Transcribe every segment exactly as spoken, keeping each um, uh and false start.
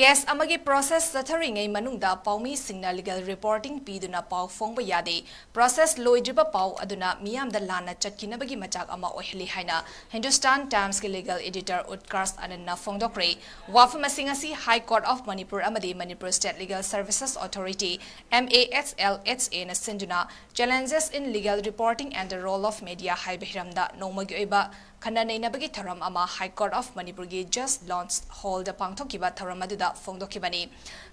Case ꯑꯃꯒꯤ process ꯆꯠꯊꯔꯤꯉꯩ ꯃꯅꯨꯡꯗ ꯄꯥꯎꯃꯤꯁꯤꯡꯅ legal reporting ꯄꯤꯗꯨꯅ ꯄꯥꯎ ꯐꯣꯡꯕ ꯌꯥꯗꯦ꯫ Process ꯂꯣꯏꯗ꯭ꯔꯤꯕ ꯄꯥꯎ ꯑꯗꯨꯅ ꯃꯤꯌꯥꯝꯗ ꯂꯥꯟꯅ ꯆꯠꯈꯤꯅꯕꯒꯤ ꯃꯆꯥꯛ ꯑꯃ ꯑꯣꯏꯍꯜꯂꯤ ꯍꯥꯏꯅ Hindustan Timesꯀꯤ legal editor ꯎꯠꯀꯔꯁ ꯑꯅꯟꯅ ꯐꯣꯡꯗꯣꯛꯈ꯭ꯔꯦ꯫ ꯋꯥꯐꯝ ꯑꯁꯤ ꯉꯁꯤ High Court of Manipur ꯑꯃꯗꯤ Manipur State Legal Services Authority, M A S L H Aꯅ ꯁꯤꯟꯗꯨꯅ Challenges in Legal Reporting and the Role of Media ꯍꯥꯏꯕ ꯍꯤꯔꯝꯗ ꯅꯣꯡꯃꯒꯤ ꯑꯣꯏꯕ ꯈꯟꯅ ꯅꯩꯅꯕꯒꯤ ꯊꯧꯔꯝ ꯑꯃ High Court of ꯃꯅꯤꯄꯨꯔꯒꯤ Judge Lounge Hallꯗ ꯄꯥꯡꯊꯣꯛꯈꯤꯕ ꯊꯧꯔꯝ ꯑꯗꯨꯗ ꯐꯣꯡꯗꯣꯛꯈꯤꯕꯅꯤ꯫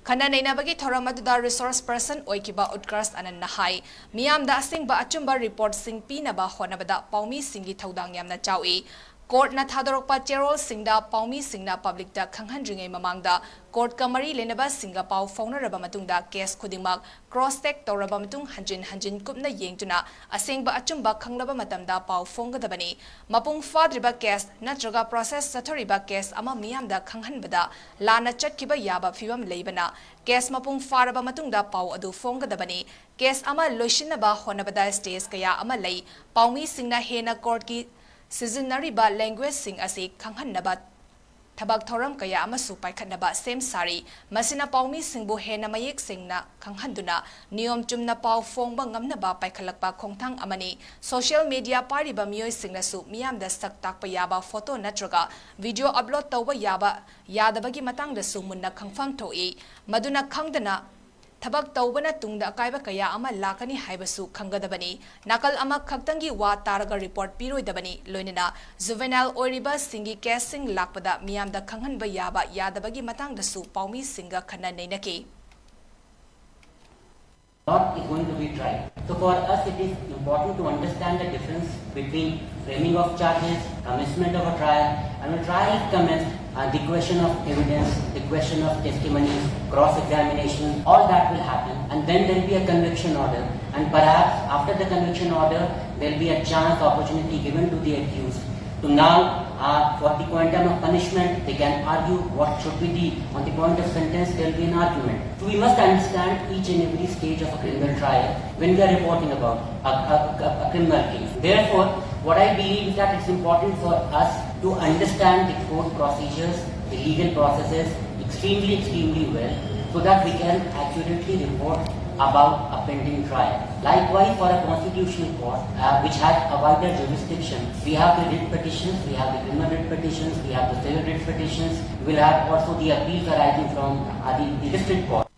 ꯈꯟꯅ ꯅꯩꯅꯕꯒꯤ ꯊꯧꯔꯝ ꯑꯗꯨꯗ resource person ꯑꯣꯏꯈꯤꯕ ꯎꯠꯀꯔꯁ ꯑꯅꯟꯅ ꯍꯥꯏ, ꯃꯤꯌꯥꯝꯗ ꯑꯁꯦꯡꯕ ꯑꯆꯨꯝꯕ reportꯁꯤꯡ ꯄꯤꯅꯕ ꯍꯣꯠꯅꯕꯗ ꯄꯥꯎꯃꯤꯁꯤꯡꯒꯤ ꯊꯧꯗꯥꯡ ꯌꯥꯝꯅ ꯆꯥꯎꯏ꯫ Courtꯅ ꯊꯥꯗꯣꯔꯛꯄ ꯆꯦꯔꯣꯜꯁꯤꯡꯗ ꯄꯥꯎꯃꯤꯁꯤꯡꯅ publicꯇ ꯈꯪꯍꯟꯗ꯭ꯔꯤꯉꯩ ꯃꯃꯥꯡꯗ courtꯀ ꯃꯔꯤ ꯂꯩꯅꯕꯁꯤꯡꯒ ꯄꯥꯎ ꯐꯥꯎꯅꯔꯕ ꯃꯇꯨꯡꯗ case ꯈꯨꯗꯤꯡꯃꯛ cross check ꯇꯧꯔꯕ ꯃꯇꯨꯡ ꯍꯟꯖꯤꯟ ꯍꯟꯖꯤꯟ ꯀꯨꯞꯅ ꯌꯦꯡꯗꯨꯅ ꯑꯁꯦꯡꯕ ꯑꯆꯨꯝꯕ ꯈꯪꯂꯕ ꯃꯇꯝꯗ ꯄꯥꯎ ꯐꯣꯡꯒꯗꯕꯅꯤ꯫ ꯃꯄꯨꯡ ꯐꯥꯗ꯭ꯔꯤꯕ case ꯅꯠꯇ꯭ꯔꯒ process ꯆꯠꯊꯔꯤꯕ case ꯑꯃ ꯃꯤꯌꯥꯝꯗ ꯈꯪꯍꯟꯕꯗ ꯂꯥꯟꯅ ꯆꯠꯈꯤꯕ ꯌꯥꯕ ꯐꯤꯚꯝ ꯂꯩꯕꯅ case ꯃꯄꯨꯡ ꯐꯥꯔꯕ ꯃꯇꯨꯡꯗ ꯄꯥꯎ ꯑꯗꯨ ꯐꯣꯡꯒꯗꯕꯅꯤ꯫ Case ꯑꯃ ꯂꯣꯏꯁꯤꯟꯅꯕ ꯍꯣꯠꯅꯕꯗ stage ꯀꯌꯥ ꯑꯃ ꯂꯩ꯫ ꯄꯥꯎꯃꯤꯁꯤꯡꯅ ꯍꯦꯟꯅ courtꯀꯤ ꯁꯤꯖꯤꯟꯅꯔꯤꯕ languageꯁꯤꯡ ꯑꯁꯤ ꯈꯪꯍꯟꯅꯕ ꯊꯕꯛ ꯊꯧꯔꯝ ꯀꯌꯥ ꯑꯃꯁꯨ ꯄꯥꯏꯈꯠꯅꯕ ꯁꯦꯝ ꯁꯥꯔꯤ꯫ ꯃꯁꯤꯅ ꯄꯥꯎꯃꯤꯁꯤꯡꯕꯨ ꯍꯦꯟꯅ ꯃꯌꯦꯛ ꯁꯦꯡꯅ ꯈꯪꯍꯟꯗꯨꯅ ꯅꯤꯌꯣꯝ ꯆꯨꯝꯅ ꯄꯥꯎ ꯐꯣꯡꯕ ꯉꯝꯅꯕ ꯄꯥꯏꯈꯠꯂꯛꯄ ꯈꯣꯡꯊꯥꯡ ꯑꯃꯅꯤ꯫ Social media ꯄꯥꯏꯔꯤꯕ ꯃꯤꯑꯣꯏꯁꯤꯡꯅꯁꯨ ꯃꯤꯌꯥꯝꯗ ꯁꯛ ꯇꯥꯛꯄ ꯌꯥꯕ photo ꯅꯠꯇ꯭ꯔꯒ video upload ꯇꯧꯕ ꯌꯥꯕ ꯌꯥꯗꯕꯒꯤ ꯃꯇꯥꯡꯗꯁꯨ ꯃꯨꯟꯅ ꯈꯪꯐꯝ ꯊꯣꯛꯏ꯫ ꯃꯗꯨꯅ ꯈꯪꯗꯅ ꯊꯕꯛ ꯇꯧꯕꯅ ꯇꯨꯡꯗ ꯑꯀꯥꯏꯕ ꯀꯌꯥ ꯑꯃ ꯂꯥꯛꯀꯅꯤ ꯍꯥꯏꯕꯁꯨ ꯈꯪꯒꯗꯕꯅꯤ꯫ ꯅꯥꯀꯜ ꯑꯃꯈꯛꯇꯪꯒꯤ ꯋꯥ ꯇꯥꯔꯒ report ꯄꯤꯔꯣꯏꯗꯕꯅꯤ꯫ ꯂꯣꯏꯅꯅ juvenile ꯑꯣꯏꯔꯤꯕꯁꯤꯡꯒꯤ caseꯁꯤꯡ ꯂꯥꯛꯄꯗ ꯃꯤꯌꯥꯝꯗ ꯈꯪꯍꯟꯕ ꯌꯥꯕ ꯌꯥꯗꯕꯒꯤ ꯃꯇꯥꯡꯗꯁꯨ ꯄꯥꯎꯃꯤꯁꯤꯡꯒ ꯈꯟꯅ ꯅꯩꯅꯈꯤ꯫ Court is going to be tried. So for us, it is important to understand the difference between framing of charges, commencement of a trial, and when trial is commenced, uh, the question of evidence, the question of testimonies, cross-examination, all that will happen, and then there will be a conviction order, and perhaps after the conviction order, there will be a chance, opportunity given to the accused to now, uh, for the quantum of punishment, they can argue what should be the, on the point of sentence, there will be an argument. So we must understand each and every stage of a criminal trial when we are reporting about a, a, a, a criminal case. Therefore, what I believe is that it's important for us to understand the court procedures, the legal processes, the extremely, extremely well, so that we can accurately report about a pending trial. Likewise, for a constitutional court, uh, which has a wider jurisdiction, we have the writ petitions, we have the criminal writ petitions, we have the civil writ petitions, we'll have also the appeals arising from uh, the, the district court.